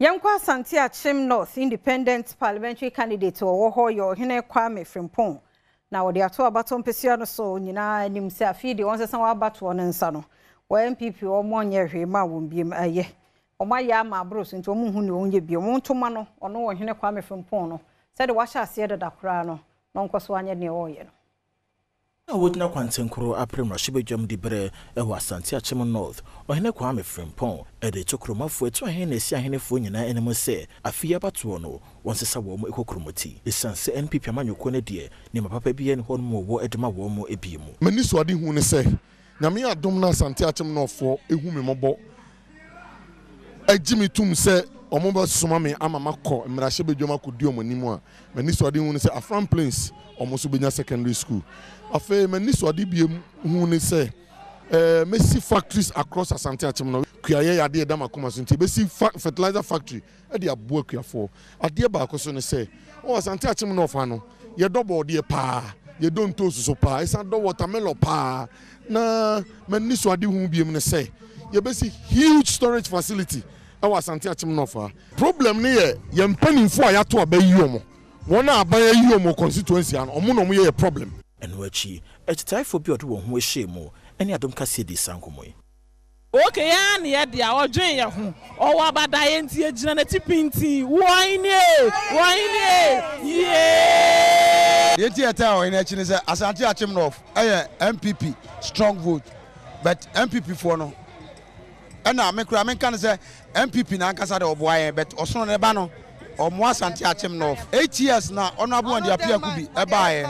Yɛnkɔ Asante Akyem North Independent Parliamentary Candidate a ɔwɔ hɔ yɛ Ɔhene Kwame Frimpong na wɔde ato abatoɔ mpesua no so nyinaa anim sɛ afei deɛ wɔnsesa wɔn abatoɔ no nsa no wɔ NPP wɔn nyɛ hwee ma wɔn biem ɛyɛ wɔn ayɛ ama aboro so nti wɔn nhu nea wɔn yɛ bio wɔn ntoma no ɔno Ɔhene Kwame Frimpong no sɛdeɛ wahyɛ aseɛ dada koraa no na ɔnkɔ so anyɛ nea ɔreyɛ no. A wogyina kwantenkoro apere mmarahyɛbadwam di berɛ wɔ Asante Akyem North, Ɔhene Kwame Frimpong de to kuromafoɔ ɛto ahene na ɛsi ahenefoɔ nyinaa anim sɛ afe yi abatoɔ no wɔnsesa wɔn kɔ kuromoti ɛsiane sɛ NPP amanyɔkuo no deɛ nneɛma papa biara nni hɔ nom wɔwɔ de ma wɔn bio mu. M'anisoadehu ne sɛ Nyame adom na Asante Akyem Northfoɔ hu me mmɔbɔ gye me tom sɛ wɔbɛsoma me ama makɔ mmarahyɛbadwam akɔdi wɔn anim a, m'anisoadehu ne sɛ Afram Plains wɔn nso bɛnya secondary school. Afei m'anisoade biom hu ne sɛ eh, mɛsi factories across Asante Akyem North. Kuayɛ yɛ adeɛ ɛda m'akoma so nti yɛbɛsi fa fertilizer factory de aboa akuafoɔ. Adeɛ baako so ne sɛ, wɔ Asante Akyem North ha no, yɛdɔ bɔɔdeɛ paa, yɛdɔ ntoosi so paa, yɛsan dɔ watermelon paa. Na m'anisoadehu biom ne sɛ, yɛbɛsi huge storage facility wɔ Asante Akyem North ha. Problem no yɛ yɛn mpanimfoɔ a yɛato aba ayi wɔn, wɔn a aban ayi wɔn wɔ constituency ha no, wɔn na wɔyɛ yɛn problem. Ɛno akyi, akyitaefoɔ bi a wɔde wɔn ho hyɛɛ mu ne Adom Kaseɛ dii saa nkɔmmɔ yi. Ok yɛn ara ne yɛ dea ɔdwen yɛ ho ɔwɔ abadaeɛ nti yɛgyina n'akyi pintinn wo ɔhene ee wo ɔhene ee yiee. Deɛ nti yɛtaa ɔhene akyi ne sɛ Asante Akyem North yɛ NPP strong vote but NPP foɔ no ɛna me koraa menka no sɛ NPP no ankasa deɛ ɔboa yɛn but ɔsono ne ba no ɔmmoa Asante Akyem North. 8 years na Honourable Andy Appiah Kubi ɛbaeɛ.